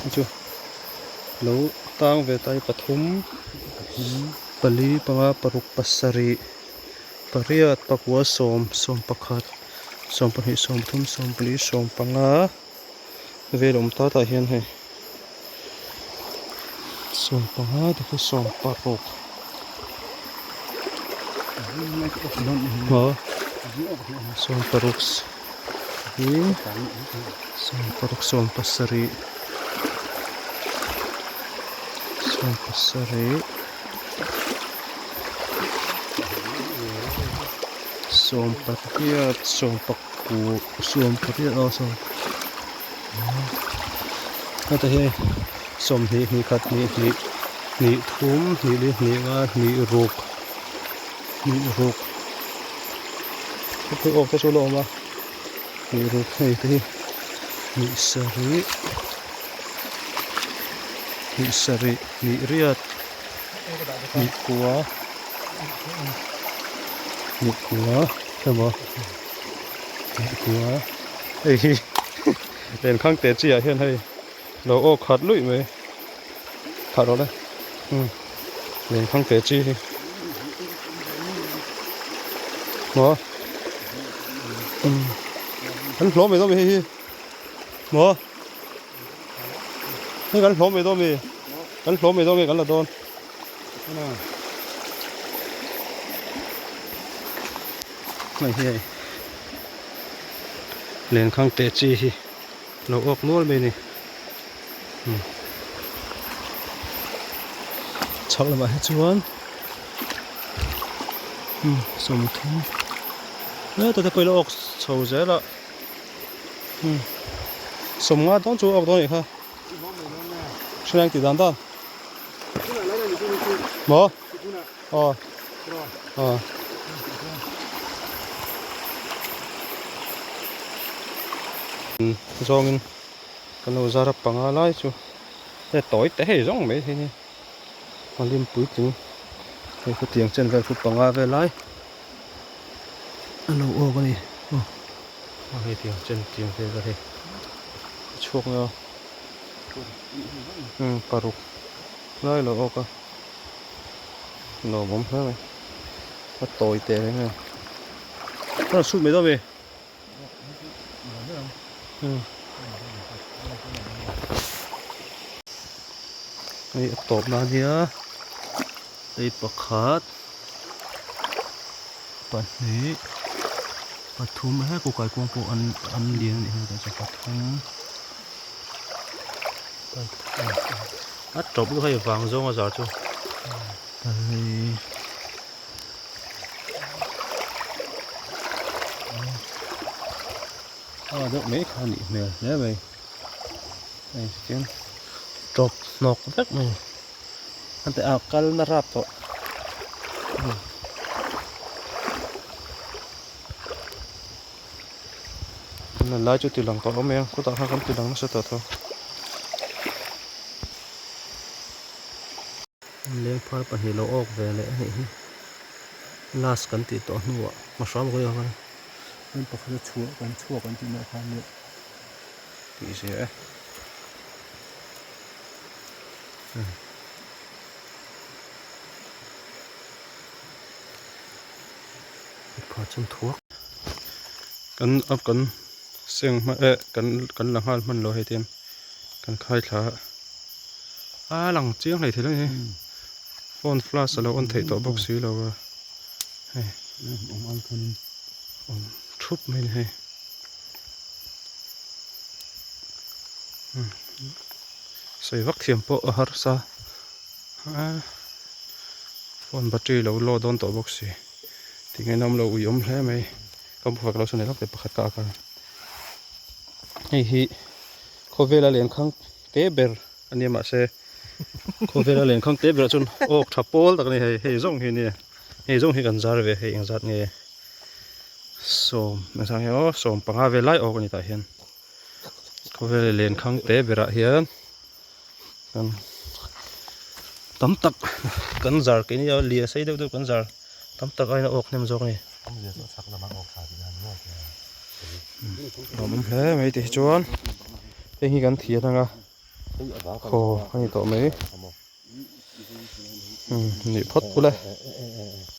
Chu lo tang ve ta hi pathum pali panga paruk pasarih pariat pakua sawm sawm pakhat sawm pahnih sawm thum sawm pali sawm panga vel awm ta tah hian hei sawm panga te khi sawm paruk aw sawm paruk hi sawm paruk sawm pasarih sawm pasarih sawm pariat sawm pakua sawm pariat aw sawm heta hi sawmhnih hnih khat hnih hnih hnih thum hnih li hnih nga hnih ruk hnih ruk heti awk te chu la awm a hnih ruk hei te hi hnih sarih hnih sarih hnih riat hnih kua hnih kua emaw hnih kua hei hi lenkhang te chi ah hian hei lo aw khat luih mai khat rawh le umm lenkhang te chi hi maw umm an hlawm mai dawn mi hei hi maw hei kan hlawm mai dawn mi kan hlawm mai dawn nge kan la dawn hei hi hei lenkhang te chi hi lo awk nual mai a ni chhak lamah hi chuan sawmthum heta te pawh ila awk chho zel a sawmnga dawn chu a awk dawn a nih kha hriat tih dan dan maw aw aw zawngin kan lo zar a panga lai chu he tawi te hei zawng mai hi a lim puitling hei khutiang chen vel khu panga vel lai a lo awk a ni aw hei tiang chen tiang vel a hei a chhuak mai a paruk lai lo awk a nuam awm hle mai a tawi teh reng a ni a rawn sut mai dawn a mi. Hei a tawp na ania hei pakhat pahnih pathum he kukai kawng pawh an an lian a nih hmel tah chuan pathum a tawp lutuk hei vang zawng a zar chu pali. A deuh mai kha a nih hmel hle mai hei chuan tawp hnawk vek mai a ti a kal na rap tawh a lai chu ti lang tawh awm mai a khutah khan kan ti lang nasa tawh tho. Lengphar pahnih lo awk ve leh a nih hi last kan tih tawh hnuah hma hram kawi ang a hmun pakhat a chhuah kan chhuak an tih na khan nia tih zia e phar chuan thuak kan a kan seng hman eh kan kan la nghal hman lo hei tiang kan khai thla a. A lang chiang hlei thei lo ni phone flash a lo on theih tawh bawk si lo a hei awm ang khanin awm thup mai ni hei sawi vak thiam pawh a harsa a phone battery lo load dawn tawh bawk si tinge an awm lo ui awm hle mai ka bu fak lo sawn lawk teh pakhat ka ak a hei hi khawvela lenkhang te ber a nia mahse khawvela lenkhang te berah chuan awk tha pawl tak a ni hei hei zawng hi nia hei zawng hi kan zar ve hei engzat nge sawm engzat nge aw sawm panga vel lai awk a ni tah hian khawvela lenkhang te berah hian kan tam tak kan zar keini a lia sei deuh deuh kan zar tam tak aiin a awk hnem zawk a ni. Lawmawm hle mai tih hi chuan heng hi kan thian ang a. Khaw a ni tawh mai. Umm nih phawt ule.